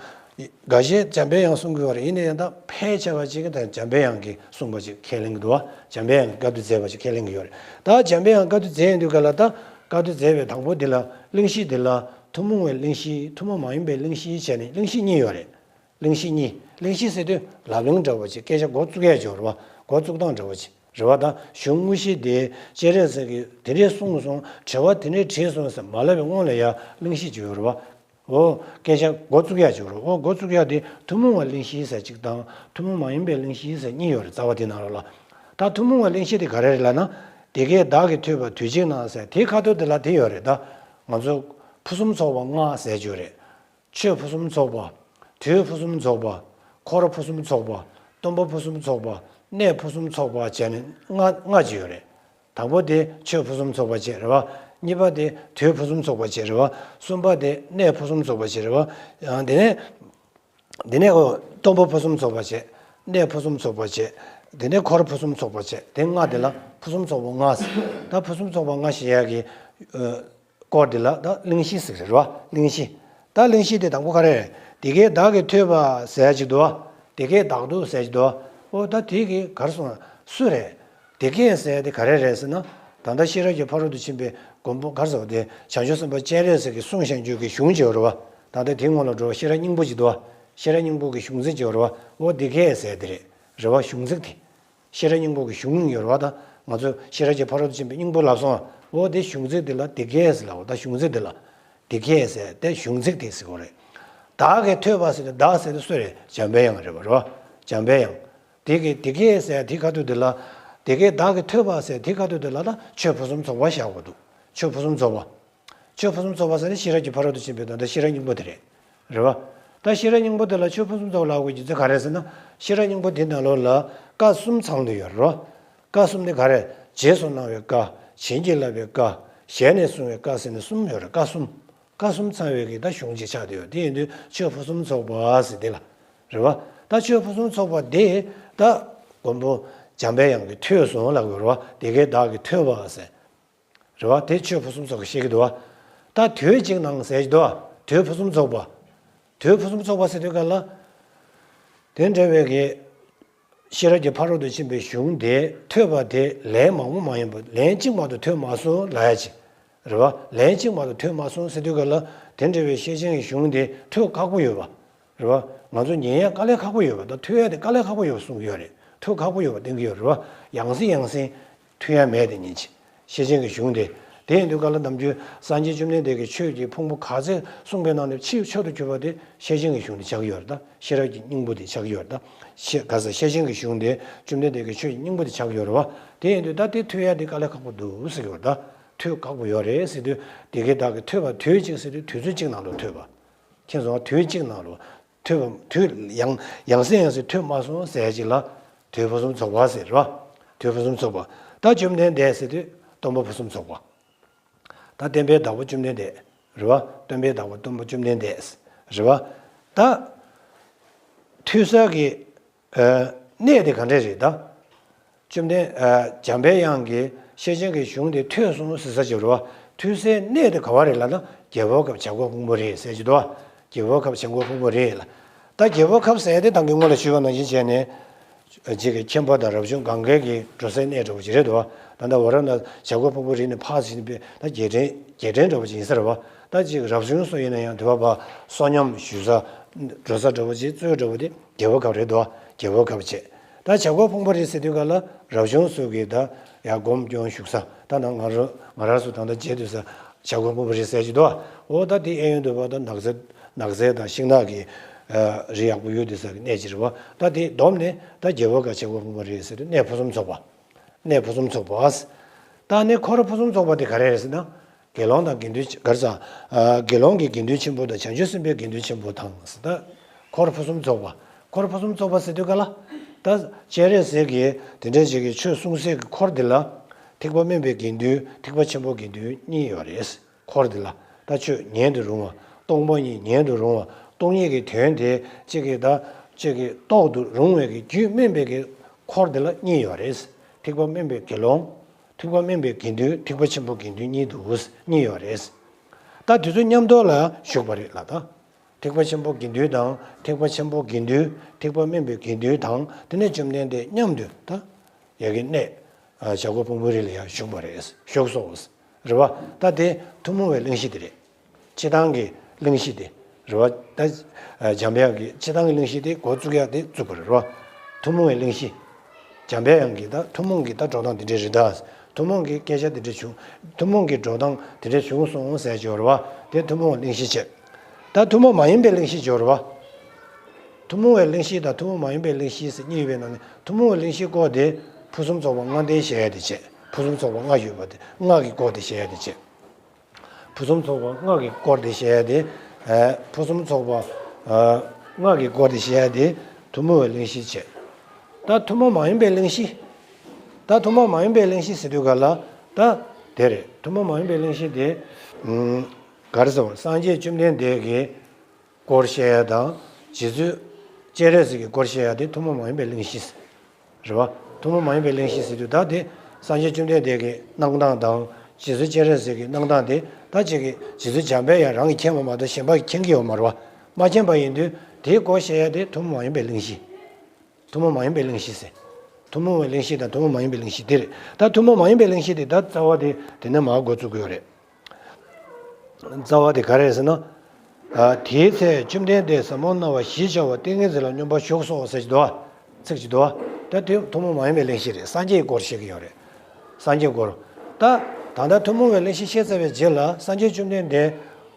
འགའ་ཤས་འཇམ་དཔལ་དབྱངས་གསུང་གི་ཡོད་རེད། ཡིན་ན་ཡང་ད་ཕལ་ཆེ་བ་ཅིག་གིས་ད་འཇམ་དཔལ་དབྱངས་ཀྱིས་གསུངས་པ་ཅིག་ཁས་ལེན་གྱི་འདུག་བ། འཇམ་དཔལ་དབྱངས་ཀྱིས་བཀའ་བསྡུ་མཛད་པ་ཅིག་ཁས་ལེན་གྱི་ཡོད་རེད། ད་འཇམ་དཔལ་དབྱངས་བཀའ་བསྡུ་མཛད་ཡོང་དུས་ག་ལ་ད་བཀའ་བསྡུ་མཛད་པའི་དང་པོ་འདི་ལ་གླེང་གཞི་འདི་ལ་ཐུན་མོང་བའི་གླེང་གཞི། ཐུན་མོང་མ་ཡིན་པའི་གླེང་གཞི་བྱས་ནས་གླེང་གཞི་གཉིས་ཡོད་རེད། གླེང་གཞི་གཉིས། གླེང་གཞི་ཟེར་དུས་ལབ་གླེང་འདྲ་བོ་ཅིག་སྐད་ཆ་འགོ་བཙུགས་ཡ་ཅིག་ཡོད་རེད་བ། འགོ་བཙུགས་སྟངས་འདྲ་བོ་ཅིག་རེད་བ། ད་གཞུང་དངོས་གཞི་དེ་སྤྱན་རས་གཟིགས་ཀྱིས་དེ་འདྲས་གསུངས་སོང་། དྲི་བ་དེ་འདྲས་དྲིས་སོང་ཟེར་མ་ལབ་པའི་སྔོན་ལ་ཡ་གླེང་གཞི་ཅིག་ཡོད་རེད་བ། འོ་སྐད་ཆ་འགོ་བཙུགས་ཡ་ཅིག་ཡོད་རེད། འོ་འགོ་བཙུགས་ཡ་དེ་ཐུན་མོང་བའི་གླེང་གཞི་ཟེར་གཅིག་དང་ཐུན་མོང་མ་ཡིན་པའི་གླེང་གཞི་ཟེར་གཉིས་ཡོད་རེད། རྩ་བ་དེ་ནང་ལོགས་ལ། ད་ཐུན་མོང་བའི་གླེང་གཞི་དེ་ག་རེ་རེད་ལབ་ན། དེ་སྐད་བདག་གིས་ཐོས་པ་དུས་གཅིག་ན་ཟེར། དེའི་ཁ་ཐོག་དེ་ལ་དེ་ཡོད་རེད། ད་ང་ཚོ་ཕུན་སུམ་ཚོགས་པ་ལྔ་ཟེར་གྱི་ཡོད་རེད། ཆོས་ཕུན་སུམ་ཚོགས་པ། དུས་ཕུན་སུམ་ཚོགས་པ། འཁོར་ཕུན་སུམ་ཚོགས་པ། སྟོན་པ་ཕུན་སུམ་ཚོགས་པ། གནས་ཕུན་སུམ་ཚོགས་པ་བྱས་ནས་ལྔ་ལྔ་ཅིག་ཡོད་རེད། དང་པོ་དེ་ཆོས་ཕུན་སུམ་ཚོགས་པ་བྱས་རེད་བ། གཉིས་པ་དེ་དུས་ཕུན་སུམ་ཚོགས་པ་བྱས་རེད་བ། གསུམ་པ་དེ་གནས་ཕུན་སུམ་ཚོགས་པ་བྱས་རེད་བ། ཡང་དེ་ནས། དེ་ནས་འོ་སྟོན་པ་ཕུན་སུམ་ཚོགས་པ་བྱས། གནས་ཕུན་སུམ་ཚོགས་པ་བྱས། དེ་ནས་འཁོར་ཕུན་སུམ་ཚོགས་པ་བྱས། དེ་ལྔ་དེ་ལ་ཕུན་སུམ་ཚོགས་པ་ལྔ་ཟེར། ད་ཕུན་སུམ་ཚོགས་པ་ལྔ་ཞེས་ཡ་གི་སྐོར་དེ་ལ་ད་གླེང་གཞི་ཟེར་རེད་བ། གླེང་གཞི། ད་གླེང་གཞི་དེ་དང་པོ་ག་རེ་རེད། དེ་སྐད་བདག་གིས་ཐོས་པ་ཟེར་ཡ་ཅིག་འདུག་བ། དེ་སྐད་བདག་ཏུ་ཟེར་ཡ་ཅིག་འདུག་བ། ཨོ་ད་དེ་གི་གར་སོང་སུ་རེད། དེ་སྐད་ཟེར་དེ་ག་རེ་རེད་ཟེར་ན། ད་ལྟ་ཤེས་རབ་ཀྱི་ཕ་རོལ་ཏུ་ཕྱིན་པའི་མགོན་པོ་གར་སོང་དེ་བྱང་ཆུབ་སེམས་དཔའ་སྤྱན་རས་གཟིགས་ཀྱི་གསུང་བཤད་རྒྱུད་ཀྱི་གཞུང་ཅིག་ཡོད་རེད་བ། ད་ལྟ་དེའི་སྔོན་ལ་འགྲོ་བ་ཤེས་རབ་སྙིང་པོ་ཅིག་འདུག་བ། ཤེས་རབ་སྙིང་པོ་གི་གཞུང་ཚིག་ཅིག་ཡོད་རེད་བ། ཨོ་དེ་སྐད་ཟེར་དེ་རེད། རེད་བ། གཞུང་ཚིག་དེ། ཤེས་རབ་སྙིང་པོ་གི་གཞུང་ཡོད་རེད་བ། ད་ང་ཚོ་ཤེས་རབ་ཀྱི་ཕ་རོལ་ཏུ་ཕྱིན་པའི་སྙིང་པོ་ལབ་སོང་བ། ཨོ་དེ་གཞུང་ཚིག་དེ་ལ་དེ་སྐད་ཟེར་ལབ་བ། ད་གཞུང་ཚིག་དེ་ལ། དེ་སྐད་ཟེར་དེ་གཞུང་ཚིག་དེ་ཟེར་གོ་རེད། བདག་གིས་ཐོས་པ་ཟེར་དེ་བདག་ཟེར་དེ་སུ་རེད། འཇམ་པའི་དབྱངས་རེད་བ། རེད་བ། འཇམ་པའི་དབྱངས། དེ་གི་དེ་སྐད་ཟེར་དེ་ཁ་ཐུག་དེ་ལ། དེ་སྐད་བདག་གིས་ཐོས་པ་ཟེར་དེ་ཁ་ཐུག་དེ་ལ་ད་ཆོས་ཕུན་སུམ་ཚོགས་པ་བཞག་དགོས་འདུག་ཆོས་ཕུན་སུམ་ཚོགས་པ། ཆོས་ཕུན་སུམ་ཚོགས་པ་ཟེར་ནི་ཤེས་རབ་ཀྱི་ཕ་རོལ་ཏུ་ཕྱིན་པའི་དོན་དང་ཤེས་རབ་སྙིང་པོ་དེ་རེད། རེད་བ། ད་ཤེས་རབ་སྙིང་པོ་དེ་ལ་ཆོས་ཕུན་སུམ་ཚོགས་པ་ལབ་དགོས་རྒྱུ་མཚན་ག་རེ་ཟེར་ན། ཤེས་རབ་སྙིང་པོ་དེ་ནང་ལོགས་ལ་བཀའ་གསུམ་ཚང་དུ་ཡོད་རེད་བ། བཀའ་གསུམ་དེ་ག་རེ། རྗེས་སུ་གནང་བའི་བཀའ། བྱིན་གྱིས་བརླབས་པའི་བཀའ། ཞལ་ནས་གསུངས་པའི་བཀའ་ཟེར་ནས་གསུམ་ཡོད་རེད། བཀའ་གསུམ། བཀའ་གསུམ་ཚང་བའི་གི་ད་གཞུང་ཅིག་ཆགས་བསྡད་ཡོད། དེ་ཡིན་དུས་ཆོས་ཕུན་སུམ་ཚོགས་པ་ཟེར་དེ་ལ། རེད་བ། ད་ཆོས་ཕུན་སུམ་ཚོགས་པ་དེ་ད་མགོན་པོ་འཇམ་པའི་དབྱངས་ཀྱིས་ཐོས་སོང་ལབ་དགོས་རེད་བ། དེ་སྐད་བདག་གིས་ཐོས་པ་ཟེར། རེད་བ། དེ་ཆོས་ཕུན་སུམ་ཚོགས་པ་བཤད་ཀྱི་འདུག་བ། ད་དུས་གཅིག་ནང་ཟེར་གྱི་འདུག་བ། དུས་ཕུན་སུམ་ཚོགས་པ། དུས་ཕུན་སུམ་ཚོགས་པ་ཟེར་དུས་ག་ལ། དེ་འདྲ་བའི་གི། ཤེས་རབ་ཀྱི་ཕ་རོལ་ཏུ་ཕྱིན་པའི་གཞུང་དེ་ཐོས་པ་དེ་ལན་མང་པོ་མ་ཡིན་པ། ལན་གཅིག་མ་གཏོགས་ཐོས་མ་སོང་ལབ་ཡ་ཅིག་རེད་བ། ལན་གཅིག་མ་གཏོགས་ཐོས་མ་སོང་ཟེར་དུས་ག་ལ། དེ་འདྲ་བའི་བཤད་བྱ་གི་གཞུང་དེ་ཐོས་ཁག་པོ་ཡོད་པ། རེད་བ། ང་ཚོ་ཉན་ཡ་དཀའ་ལས་ཁག་པོ་ཡོད་པ་དང་ཐོས་ཡ་དེ་དཀའ་ལས་ཁག་པོ་ཡོད་པ་གསུང་གི་ཡོད་རེད། ཐོས་ཁག་པོ་ཡོད་པ་བསྟན་གྱི་ཡོད་རེད་བ། ཡང་སེ་ཡང་སེ་ཐོས་ཡ་མེད་དེ་ཉིན་གཅིག་བཤད་བྱ་གི་གཞུང་དེ། དེ་ཡིན་དུས་ག་ལ་ནམ་རྒྱུན་སངས་རྒྱས་བཅོམ་ལྡན་འདས་ཀྱིས་ཆོས་ཀྱི་ཕུང་པོ་ག་ཚད་གསུངས་པའི་ནང་ནས་ཆེས་མཆོག་ཏུ་གྱུར་པ་དེ་བཤད་བྱ་གི་གཞུང་དེ་ཆགས་ཀྱི་ཡོད་རེད། ད་ཤེས་རབ་ཀྱི་སྙིང་པོ་དེ་ཆགས་ཀྱི་ཡོད་རེད། ད་ཤེས་ག་ས་བཤད་བྱ་གི་གཞུང་དེ་བཅོམ་ལྡན་འདས་ཀྱི་ཆོས་ཀྱི་སྙིང་པོ་དེ་ཆགས་ཀྱི་ཡོད་རེད་བ། དེ་ཡིན་དུས་ད་དེ་ཐོས་ཡ་དེ་དཀའ་ལས་ཁག་པོ་འདུག་ཟེར་གྱི་ཡོད་རེད། ད་ཐོས་ཁག་པོ་ཡོད་རེད་ཟེར་དུས་དེ་གའི་བདག་གིས་ཐོས་པ་དུས་གཅིག་ཟེར་དུས་དུས་ཚོད་གཅིག་ནང་ལ་ཐོས་པ། མཁྱེན་སོང་། དུས་གཅིག་ནང་ལ་ཐོས་པ། དུས་ཡང་ཡང་སེ་ཡང་སེ་ཐོས་མ་སོང་ཟེར་ཅིག་ལ་དུས་ཕུན་སུམ་ཚོགས་པ་ཟེར་བ། དུས་ཕུན་སུམ་ཚོགས་པ། ད་བཅོམ་ལྡན་འདས་ཟེར་དུས་སྟོན་པ་ཕུན་སུམ་ཚོགས་པ། ད་བསྟན་པའི་བདག་པོ་བཅོམ་ལྡན་འདས་རེད་བ། བསྟན་པའི་བདག་པོ་སྟོན་པ་བཅོམ་ལྡན་འདས་རེད་བ། ད་ཐོས་ས་གི་ཨ་གནས་དེ་ག་འདྲས་རེད་ད། བཅོམ་ལྡན་ཨ་འཇམ་པའི་དབྱངས་ཀྱིས་བཤད་བྱ་གི་གཞུང་དེ་ཐོས་སོང་ཟེར་ས་ཅིག་རེད་བ། ཐོས་སའི་གནས་དེ་ག་བ་རེད་ལབ་ན་རྒྱལ་པོའི་ཁབ་བྱ་རྒོད་ཕུང་པོ་རེད་ཟེར་གྱི་འདུག་བ། རྒྱལ་པོའི་ཁབ་བྱ་རྒོད་ཕུང་པོ་རེད་ལ། ད་རྒྱལ་པོའི་ཁབ་ཟེར་དེ་ད་གིན་སྔོན་ལ་ཞུས་པ་ནང་བཞིན་བྱས་ནས། ཅིག་གི་ཁྱིམ་པ་དང་རབ་བྱུང་གང་གའི་གི་འགྲོ་སའི་གནས་འདྲ་བོ་ཅིག་རེད་འདུག་བ། ད་ལྟ་ཝཱ་ར་ཎ་བྱ་རྒོད་ཕུང་པོ་རི་ནས་ཕར་ཕྱིན་པའི་ད་རྒྱལ་ཕྲན་རྒྱལ་ཕྲན་འདྲ་བོ་ཅིག་ཡིན་ས་རེད་བ། ད་ཅིག་རབ་བྱུང་སུ་ཡིན་ན་ཡང་དེ་བ་བ་བསོད་སྙོམས་ཞུ་ས་འགྲོ་ས་འདྲ་བོ་ཅིག་གཙོས་འདྲ་བོ་དེ་རྒྱལ་པོའི་ཁབ་རེད་འདུག་བ། རྒྱལ་པོའི་ཁབ་བྱས། ད་བྱ་རྒོད་ཕུང་པོ་རི་ཟེར་དུས་ག་ལ་རབ་བྱུང་སུ་གི་ད་ཡང་སྒོམ་སྐྱོན་བཞུགས་ས། ད་ནང་ང་རང་ང་རང་ཚོ་ད་ལྟ་མཇལ་དུས་ས་བྱ་རྒོད་ཕུང་པོ་རི་ཟེར་གྱི་འདུག་བ། འོ་ད་དེ་གཡས་གཡོན་དུ་བ་ད་ནགས་ཚལ་ནགས་ཚལ་དང་ཤིང་ནགས་ཀྱི་རི་ཡག་པོ་ཡོད་དུས་ས་གི་གནས་ཅིག་རེད་བ། ད་དེ་བསྡོམས་ནས་ད་རྒྱལ་པོའི་ཁབ་བྱ་རྒོད་ཕུང་པོ་རི་ཟེར་དུས་གནས་ཕུན་སུམ་ཚོགས་པ། གནས་ཕུན་སུམ་ཚོགས་པ། ད་ནི་འཁོར་ཕུན་སུམ་ཚོགས་པ་དེ་ག་རེ་རེད་ཟེར་ན། དགེ་སློང་དང་དགེ་འདུན་ག་རེ་ཟེར། དགེ་སློང་གི་དགེ་འདུན་ཆེན་པོ་དང་བྱང་ཆུབ་སེམས་དཔའི་དགེ་འདུན་ཆེན་པོ་དང་ཟེར། ད་འཁོར་ཕུན་སུམ་ཚོགས་པ། འཁོར་ཕུན་སུམ་ཚོགས་པ་ཟེར་དུས་ག་ལ། ད་སྤྱན་རས་གཟིགས་ཀྱིས་དེ་འདྲའི་ཅིག་གི་ཆོས་གསུང་སའི་གི་འཁོར་འདི་ལ། ཐེག་པ་དམན་པའི་དགེ་འདུན་ཐེག་པ་ཆེན་པོ་དགེ་འདུན་གཉིས་ཡོད་རེད། འཁོར་འདི་ལ་ད་ཆོས་ཉན་དུ་རུང་བ། སྟོང་པ་ཉིད་ཉན་དུ་རུང་བ། སྟོང་ཉིད་ཀྱི་དོན་དེ་གཅིག་གིས་ད་གཅིག་གིས་རྟོགས་དུ་རུང་བའི་གི་རྒྱུད་སྨིན་པའི་གི་འཁོར་འདི་ལ་གཉིས་ཡོད་རེད། ཐེག་པ་དམན་པའི་དགེ་སློང་། ཐེག་པ་དམན་པའི་དགེ་འདུན། ཐེག་པ་ཆེན་པོ་དགེ་འདུན་གཉིས་འདུག་གཉིས་ཡོད་རེད། ད་དེ་ཚོ་མཉམ་དུ་ལ་བཞུགས་པ་རེད་ལ་ད། ཐེག་པ་ཆེན་པོ་དགེ་འདུན་དང་ཐེག་པ་ཆེན་པོ་དགེ་འདུན། ཐེག་པ་དམན་པའི་དགེ་འདུན་དང་དེ་ནས་བཅོམ་ལྡན་འདས་མཉམ་དུ་ད། ཡ་གི་གནས། བྱ་རྒོད་ཕུང་པོའི་རི་ལ་ཡང་བཞུགས་པ་རེད། བཞུགས་སོ། རེད་བ། ད་དེ་ཐུན་མོང་བའི་གླེང་གཞི་དེ་རེད། སྤྱི་བཏང་གི་གླེང་གཞི་དེ། རེད་བ། ད་འཇམ་དབྱངས་ཀྱི་སྤྱི་བཏང་གི་གླེང་གཞི་དེ་འགོ་བཙུགས་ཡག་དེ་བཙུགས་པ་རེད་བ། ཐུན་མོང་བའི་གླེང་གཞི། འཇམ་དབྱངས་ཀྱི་ད་ཐུན་མོང་གི་ད་འགྲོ་སྟངས་དེ་འདྲས་རེད་ད། ཐུན་མོང་གི་སྐད་ཆ་དེ་འདྲས་བྱུང་། ཐུན་མོང་གི་འགྲོ་སྟངས་དེ་འདྲས་བྱུང་སོང་ཟེར་གྱི་ཡོད་རེད་བ། དེ་ཐུན་མོང་བའི་གླེང་གཞི་བྱས། ད་ཐུན་མོང་མ་ཡིན་པའི་གླེང་གཞི་སྦྱོར་བ། ཐུན་མོང་བའི་གླེང་གཞི་དང་ཐུན་མོང་མ་ཡིན་པའི་གླེང་གཞི་ཟེར་གཉིས་ཡོད་པའི་ནང་ནས་ཐུན་མོང་བའི་གླེང་གཞིའི་སྐོར་དེ་ཕུན་སུམ་ཚོགས་པ་ལྔ་ལྡན་བཤད་ཡ་དེ་བྱས། ཕུན་སུམ་ཚོགས་པ་ལྔ་ཡོད་པ་དེ་ལྔ་གི་སྐོར་དེ་བཤད་ཡ་དེ་བྱས། ཕུན་སུམ་ཚོགས་པ་ལྔ་གི་སྐོར་དེ་བཤད་ཡ་དེ། ཨ། ཕུན་སུམ་ཚོགས་པ། ཨ། ལྔ་གི་སྐོར་དེ་བཤད་ཡ་དེ་ཐུན་མོང་བའི་གླེང་གཞི་བྱས། ད་ཐུན་མོང་མ་ཡིན་པའི་གླེང་གཞི། ད་ཐུན་མོང་མ་ཡིན་པའི་གླེང་གཞི་ཟེར་དུས་ག་ལ། ད་དེ་རེད། ཐུན་མོང་མ་ཡིན་པའི་གླེང་གཞི་དེ། ཨུམ། ག་རེ་ཟེར་བ། སངས་རྒྱས་བཅོམ་ལྡན་འདས་ཀྱིས། སྐོར་བཤད་ཡ་དང་། རྗེ་བཙུན་སྤྱན་རས་གཟིགས་ཀྱི་སྐོར་བཤད་ཡ་དེ་ཐུན་མོང་མ་ཡིན་པའི་གླེང་གཞི། རེད་བ། ཐུན་མོང་མ་ཡིན་པའི་གླེང་གཞི་ཟེར་དུས་ད་དེ་སངས་རྒྱས་བཅོམ་ལྡན་འདས་ཀྱི་གནང་སྟངས་དང་། རྗེ་བཙུན་སྤྱན་རས་གཟིགས་ཀྱི་གནང་སྟངས་དེ་ད་ཅིག་གི་རྗེ་བཙུན་འཇམ་དཔལ་དབྱངས་རང་གིས་མཁྱེན་པ་མ་གཏོགས་གཞན་པ་གིས་མཁྱེན་གྱི་ཡོད་མ་རེད་བ། མ་མཁྱེན་པ་ཡིན་དུས་དེའི་སྐོར་བཤད་ཡ་དེ་ཐུན་མོང་མ་ཡིན་པའི་གླེང་གཞི། ཐུན་མོང་མ་ཡིན་པའི་གླེང་གཞི་ཟེར། ཐུན་མོང་བའི་གླེང་གཞི་དང་ཐུན་མོང་མ་ཡིན་པའི་གླེང་གཞི་དེ་རེད། ད་ཐུན་མོང་མ་ཡིན་པའི་གླེང་གཞི་དེ་ད་རྩ་བ་དེ་དེ་ནས་མར་འགོ་བཙུགས་ཀྱི་ཡོད་རེད། རྩ་བ་དེ་ག་རེ་རེད་ཟེར་ན། ཨ། དེའི་ཚེ་བཅོམ་ལྡན་འདས་ཟབ་མོ་སྣང་བ་བཞི་བྱ་བའི་ཏིང་ངེ་འཛིན་ལ་སྙོམས་པར་ཞུགས་སོ་ཟེར་གྱི་འདུག་བ། ཚིག་ཅིག་འདུག་བ། ད་དེ་ཐུན་མོང་མ་ཡིན་པའི་གླེང་གཞི་རེད། སངས་རྒྱས་ཀྱི་སྐོར་བཤད་ཀྱི་ཡོད་རེད། སངས་རྒྱས་སྐོར། ད་ད་ལྟ་ཐུན་མོང་བའི་གླེང་གཞི་བཤད་ཚར་བའི་རྗེས་ལ་སངས་རྒྱས་བཅོམ་ལྡན་འདས་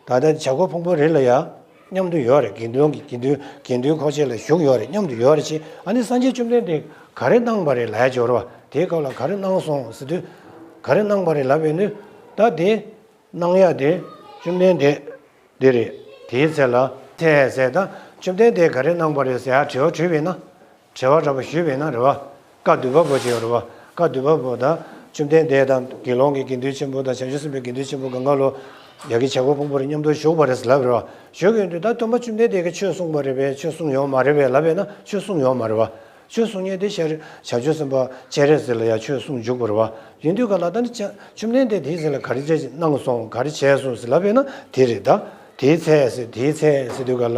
ད་ལྟ་བྱ་རྒོད་ཕུང་པོའི་རི་ལ་ཡ་མཉམ་དུ་ཡོད་རེད། དགེ་འདུན་གྱི་དགེ་འདུན་དགེ་འདུན་འཁོར་བཅས་ལ་བཞུགས་ཡོད་རེད། མཉམ་དུ་ཡོད་རེད་ཅེས། ཨ་ནི་སངས་རྒྱས་བཅོམ་ལྡན་འདས་ག་རེ་གནང་བ་རེད་ལབ་ཡ་ཅིག་ཡོད་རེད་བ། དེའི་སྐབས་ལ་ག་རེ་གནང་སོང་ཟེར་དུས། ག་རེ་གནང་བ་རེད་ལབ་པའི་ནི། ད་དེ་གནང་ཡ་དེ་བཅོམ་ལྡན་འདས་འདི་རེད། དེའི་ཚེ་ལ་ཚེ་ཟེར། ད་བཅོམ་ལྡན་འདས་ག་རེ་གནང་བ་རེད་ཟེར་ཡ་དྲི་བ་དྲིས་པས་ན། དྲི་བ་འདྲ་པོ་ཞུས་པས་ན་རེད་བ། བཀའ་བསྡུས་པ་པོ་ཅིག་ཡོད་རེད་བ། བཀའ་བསྡུས་པ་པོ་ད་བཅོམ་ལྡན་འདས་དང་དགེ་སློང་གི་དགེ་འདུན་ཆེན་པོ་དང་བྱང་ཆུབ་སེམས་དཔའི་དགེ་འདུན་ཆེན་པོ་གང་ག་ལོ་ཡ་གི་བྱ་རྒོད་ཕུང་པོ་རི་མཉམ་དུ་བཞུགས་པ་རེད་ཟེར་ལབ་རེད་བ། བཞུགས་ཡོང་དུས་ད་སྟོན་པ་བཅོམ་ལྡན་འདས་ཀྱིས་ཆོས་གསུངས་པ་རེད་པས། ཆོས་གསུངས་ཡོད་མ་རེད་པས་ལབ་པས་ན། ཆོས་གསུངས་ཡོད་མ་རེད་བ། ཆོས་གསུང་མཁན་དེ་ཤཱ་རི་བྱང་ཆུབ་སེམས་དཔའ་སྤྱན་རས་གཟིགས་ལ་ཡང་ཆོས་གསུང་འཇུག་པ་རེད་བ། ཡིན་དུས་ག་ལ་ད་ནི་བཅོམ་ལྡན་འདས་དེའི་ཚེ་ལ་ག་རེ་བྱས་གནང་སོང་། ག་རེ་བྱས་སོང་ཟེར་ལབ་པས་ན་དེ་རེད་ད། དེའི་ཚེ་ཟེར་དེའི་ཚེ་ཟེར་དུས་ག་ལ་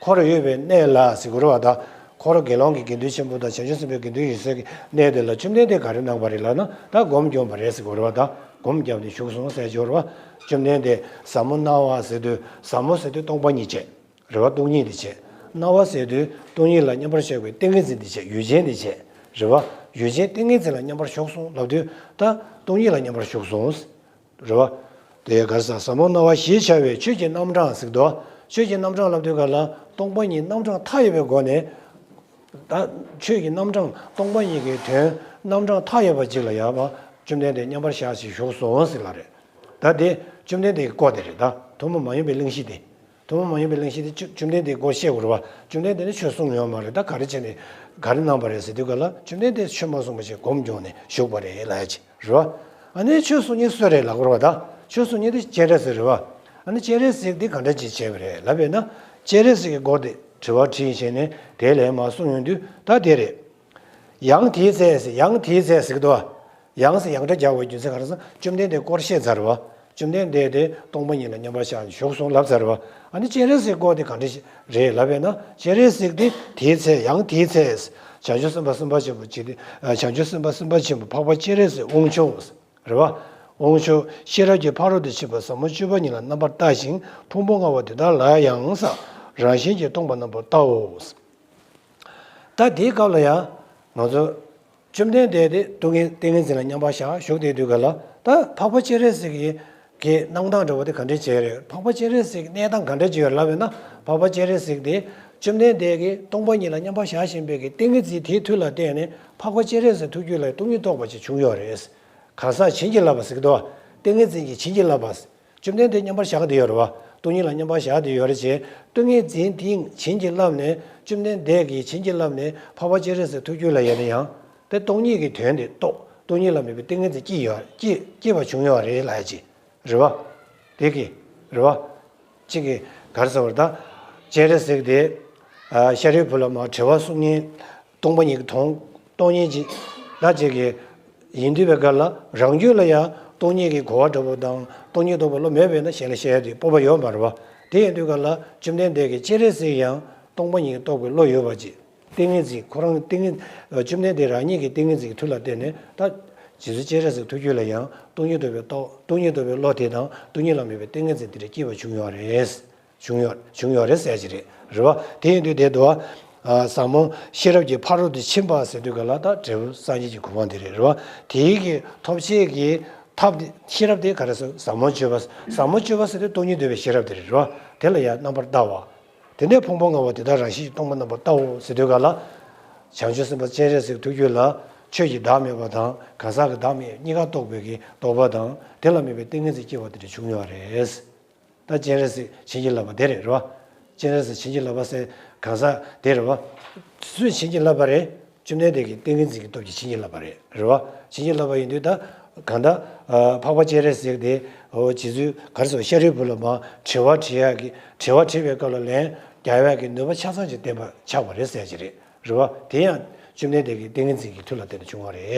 འཁོར་ཡོད་པའི་གནས་ལ་ཟེར་དགོས་རེད་བ་ད། འཁོར་དགེ་སློང་གི་དགེ་འདུན་ཆེན་པོ་དང་བྱང་ཆུབ་སེམས་དཔའི་དགེ་འདུན་ཡོད་སའི་གནས་དེ་ལ་བཅོམ་ལྡན་འདས་ག་རེ་གནང་བ་རེད་ལབ་ན་ད་སྒོམ་སྐྱོན་པ་རེད་ཟེར་དགོས་རེད་བ་ད། སྒོམ་བརྒྱབ་ནས་བཞུགས་སོང་ཟེར་གྱི་ཡོད་རེད་བ། བཅོམ་ལྡན་འདས་ཟབ་མོ་སྣང་བ་ཟེར་དུས་ཟབ་མོ་ཟེར་དུས་སྟོང་པ་ཉིད་བྱས། རེད་བ། སྟོང་ཉིད་དེ་བྱས། སྣང་བ་ཟེར་དུས་སྟོང་ཉིད་ལ་མཉམ་པར་བཞག་པའི་ཏིང་ངེ་འཛིན་དེ་བྱས། ཡུལ་ཅན་དེ་བྱས། རེད་བ། ཡུལ་ཅན་ཏིང་ངེ་འཛིན་ལ་མཉམ་པར་ཞུགས་སོང་ལབ་དུས་ད་སྟོང་ཉིད་ལ་མཉམ་པར་ཞུགས་སོང་། རེད་བ། དེ་ག་རེ་ཟ། ཟབ་མོ་སྣང་བ་བཞི་བྱ་བའི་ཆོས་ཀྱི་རྣམ་གྲངས་ཟེར་གི་འདུག་ཆོས་ཀྱི་རྣམ་གྲངས་ལབ་དུས་ག་ལ་སྟོང་པ་ཉིད་རྣམ་གྲངས་མཐའ་ཡས་པའི་སྒོ་ནས། ད་ཆོས་ཀྱི་རྣམ་གྲངས་སྟོང་པ་ཉིད་ཀྱི་དོན་རྣམ་གྲངས་མཐའ་ཡས་པ་ཅིག་ལ་ཡ་བ་བཅོམ་ལྡན་འདས་མཉམ་པར་བཞག་ཅིང་བཞུགས་སོང་ཟེར་ལ་རེད། ད་དེ་བཅོམ་ལྡན་འདས་ཀྱི་སྐོར་དེ་རེད་ད། ཐུན་མོང་མ་ཡིན་པའི་གླེང་གཞི་དེ། ཐུན་མོང་མ་ཡིན་པའི་གླེང་གཞི་དེ་བཅོ་བཅོམ་ལྡན་འདས་སྐོར་བཤད་དགོས་རེད་བ། བཅོམ་ལྡན་འདས་ནི་ཆོས་གསུངས་ཡོད་མ་རེད། ད་ག་རེ་བྱས་ནས་ག་རེ་གནང་བ་རེད་ཟེར་དུས་ག་ལ་བཅོམ་ལྡན་འདས་ཆོས་མ་གསུངས་པ་ཞིག་སྒོམ་སྐྱོན་ནས་བཞུགས་པ་རེད་ལབ་ཡ་ཅིག་རེད་བ། ཨ་ནི་ཆོས་གསུང་མཁན་སུ་རེད་ལབ་དགོས་རེད་བ་ད། ཆོས་གསུང་མཁན་དེ་སྤྱན་རས་གཟིགས་རེད་བ། ཨ་ནི་སྤྱན་རས་གཟིགས་དེ་ག་འདྲ་ཅིག་བྱས་པ་རེད་ལབ་པས་ན། སྤྱན་རས་གཟིགས་ཀྱི་སྐོར་དེ་དྲི་བ་དྲིས་བྱས་ནས་དེ་ལན་མར་གསུངས་ཡོང་དུས་ད་དེ་རེད། ཡང་དེའི་ཚེ་ཟེར། ཡང་དེའི་ཚེ་ཟེར་གི་འདུག་བ། ཡང་ཟེར་ཡང་སྒྲ་རྒྱག་པའི་རྒྱུ་མཚན་ག་རེ་ཟེར་ན་བཅོམ་ལྡན་འདས་སྐོར་བཤད་ཚར་བ། བཅོམ་ལྡན་འདས་དེ་སྟོང་པ་ཉིད་ལ་མཉམ་པར་བཞག་ནས་བཞུགས་སོང་ལབ་ཚར་བ། ཨ་ནི་སྤྱན་རས་གཟིགས་སྐོར་དེ་ག་འདྲ་ཞིག་རེད་ལབ་པས་ན། སྤྱན་རས་གཟིགས་དེ་དེའི་ཚེ། ཡང་དེའི་ཚེ། བྱང་ཆུབ་སེམས་དཔའ་སེམས་དཔའ་ཆེན་པོ་ཅིག་དེ། བྱང་ཆུབ་སེམས་དཔའ་སེམས་དཔའ་ཆེན་པོ་འཕགས་པ་སྤྱན་རས་གཟིགས་དབང་ཕྱུག་རེད་བ། དབང་ཕྱུག་ཤེས་རབ་ཀྱི་ཕ་རོལ་ཏུ་ཕྱིན་པ་ཟབ་མོ་སྤྱོད་པ་ཉིད་ལ་རྣམ་པར་བལྟ་ཞིང་ཕུང་པོ་ལྔ་པོ་དེ་དག་ལ་ཡང་ཟེར། རང་བཞིན་གྱིས་སྟོང་པར་རྣམ་པར་བལྟའོ། ད་དེའི་སྐབས་ལ་ཡང་ང་ཚོ་བཅོམ་ལྡན་འདས་དེ་སྟོང་ཉིད་ཏིང་ངེ་འཛིན་ལ་མཉམ་པར་བཞག་བཞུགས་བསྡད་དུས་ག་ལ་ད་འཕགས་པ་སྤྱན་རས་གཟིགས་ཀྱི་གི་གནང་སྟངས་འདྲ་བོ་དེ་ག་འདྲ་བྱས་རེད། འཕགས་པ་སྤྱན་རས་གཟིགས་གནས་སྟངས་ག་འདྲ་ཅིག་ཡོད་ལབ་ཡོད་ན། འཕགས་པ་སྤྱན་རས་གཟིགས་དེ་བཅོམ་ལྡན་འདས་ཀྱིས་སྟོང་པ་ཉིད་ལ་མཉམ་པར་བཞག་བཞིན་པའི་གི་ཏིང་ངེ་འཛིན་དེའི་མཐུ་ལ་བརྟེན་ནས་འཕགས་པ་སྤྱན་རས་གཟིགས་ཐུགས་རྒྱུད་ལ་སྟོང་ཉིད་རྟོགས་པ་ཅིག་བྱུང་ཡོད་རེད། གང་ཟག་བྱིན་གྱིས་བརླབས་པ་ཟེར་གི་འདུག་བ། ཏིང་ངེ་འཛིན་གྱིས་བྱིན་གྱིས་བརླབས་པ། བཅོམ་ལྡན་འདས་མཉམ་པར་བཞག་བསྡད་ཡོད་རེད་བ། སྟོང་ཉིད་ལ་མཉམ་པར་བཞག་བསྡད་ཡོད་རེད་ཅེས། ཏིང་ངེ་འཛིན་དེས་བྱིན་གྱིས་བརླབས་ནས་བཅོམ་ལྡན་འདས་ཀྱིས་བྱིན་གྱིས་བརླབས་ནས་འཕགས་པ་སྤྱན་རས་གཟིགས་ཐུགས་རྒྱུད་ལ་ཡོད་ན་ཡང་། དེ་སྟོང་ཉིད་ཀྱི་དོན་དེ་རྟོགས། སྟོང་ཉིད་ལ་དམིགས་པའི་ཏིང་ངེ་འཛིན་སྐྱེས་ཡོད། སྐྱེས་སྐྱེས་པ་བྱུང་ཡོད་རེད་ལབ་ཡ་ཅིག་རེད་བ། དེ་གི་རེད་བ། གཅིག་གིས་ག་རེ་ཟེར་བ་རེད་ད། སྤྱན་རས་གཟིགས་དེ། ཨ། ཤཱ་རིའི་བུ་ལ་མར་དྲི་བ་གསུང་མཁན། སྟོང་པ་ཉིད་ཀྱི་དོན། སྟོང་ཉིད་ཀྱི་ད་ཅིག་གི་ཡིན་དུས་པའི་སྐབས་ལ་རང་རྒྱུད་ལ་ཡང་སྟོང་ཉིད་ཀྱི་གོ་བ་འདྲ་པོ་དང་སྟོང་ཉིད་རྟོགས་པའི་བློ་མེད་པས་ན་གཞན་ལ་བཤད་ཡ་དེ་སྤོབས་པ་ཡོད་མ་རེད་བ། དེ་ཡིན་དུས་སྐབས་ལ་བཅོམ་ལྡན་འདས་ཀྱི་སྤྱན་རས་གཟིགས་ཡང་སྟོང་པ་ཉིད་རྟོགས་པའི་བློ་ཡོད་པ་ཅིག་ཏིང་ངེ་འཛིན་ཁོ་རང་ཏིང་ངེ་བཅོམ་ལྡན་འདས་རང་ཉིད་ཀྱི་ཏིང་ངེ་འཛིན་གྱི་མཐུ་ལ་བརྟེན་ནས་ད། རྗེ་བཙུན་སྤྱན་རས་གཟིགས་ཐུགས་རྒྱུད་ལ་ཡང་སྟོང་ཉིད་རྟོགས་པའི་རྟོགས་སྟོང་ཉིད་རྟོགས་པའི་བློ་དེ་དང་སྟོང་ཉིད་ལ་དམིགས་པའི་ཏིང་ངེ་འཛིན་དེ་འདྲ་སྐྱེས་པ་བྱུང་ཡོད་རེད། བྱུང་ཡོད་བྱུང་ཡོད་རེད་ཟེར་གྱི་རེད། རེད་བ། དེ་ཡིན་དུས་དེ་དུ་བ། ཟབ་མོ་ཤེས་རབ་ཀྱི་ཕ་རོལ་ཏུ་ཕྱིན་པ་ཟེར་དུས་ག་ལ་ད་འབྲས་བུ་སངས་རྒྱས་ཀྱི་གོ་འཕང་དེ་རེད། རེད་བ། དེའི་གི་ཐོབ་བྱེད་ཀྱི་ཐབས་དེ་ཤེས་རབ་དེ་ག་རེ་ཟེར། ཟབ་མོ་སྤྱོད་པ། ཟབ་མོ་སྤྱོད་པ་ཟེར་དུས་སྟོང་ཉིད་འདུལ་བའི་ཤེས་རབ་དེ་རེད། རེད་བ། དེ་ལ་ཡང་རྣམ་པར་བལྟའོ། དེ་ནས་ཕུང་པོ་ལྔ་པོ་དེ་དག་རང་བཞིན་གྱིས་སྟོང་པར་རྣམ་པར་བལྟའོ་ཟེར་དུས་ག་ལ། བྱང་ཆུབ་སེམས་དཔའ་སྤྱན་རས་གཟིགས་ཐུགས་རྒྱུད་ལ་ཆོས་ཀྱི་བདག་མེད་པ་དང་གང་ཟག་གི་བདག་མེད་གཉིས་ཀ་རྟོགས་པའི་གི་རྟོགས་པ་དང་དེ་ལ་དམིགས་པའི་ཏིང་ངེ་འཛིན་སྐྱེ་བ་དེ་འདྲ་བྱུང་ཡོད་རེད། ད་སྤྱན་རས་གཟིགས་བྱིན་གྱིས་བརླབས་པ་དེ་རེད། རེད་བ། སྤྱན་རས་གཟིགས་བྱིན་གྱིས་བརླབས་པ་ཟེར་གང་ཟག་དེ་རེད་བ། སུས་བྱིན་གྱིས་བརླབས་པ་རེད། བཅོམ་ལྡན་འདས་ཀྱི་ཏིང་ངེ་འཛིན་གྱི་སྟོབས་ཀྱིས་བྱིན་གྱིས་བརླབས་པ་རེད། རེད་བ། བྱིན་གྱིས་བརླབས་པ་ཡིན་དུས་ད་གང་ལྟར་འཕགས་པ་སྤྱན་རས་གཟིགས་དེ་འོ་རྗེ་བཙུན་ག་རེ་ཟེར། ཤཱ་རིའི་བུ་ལ་མར་དྲི་བ་དྲི་ཡག་གི་དྲི་བ་དྲིས་པའི་སྐབས་ལ་ལན་རྒྱག་ཡག་གི་ནུས་པ་ཆ་ཚང་ཅིག་ལྡན་པ་ཆགས་པ་རེད་ཟེར་གྱི་རེད། རེད་བ། དེ་ཡང་བཅོམ་ལྡན་འདས་ཀྱི་ཏིང་ངེ་འཛིན་གྱི་མཐུ་ལ་བརྟེན་ནས་བྱུང་བ་རེད།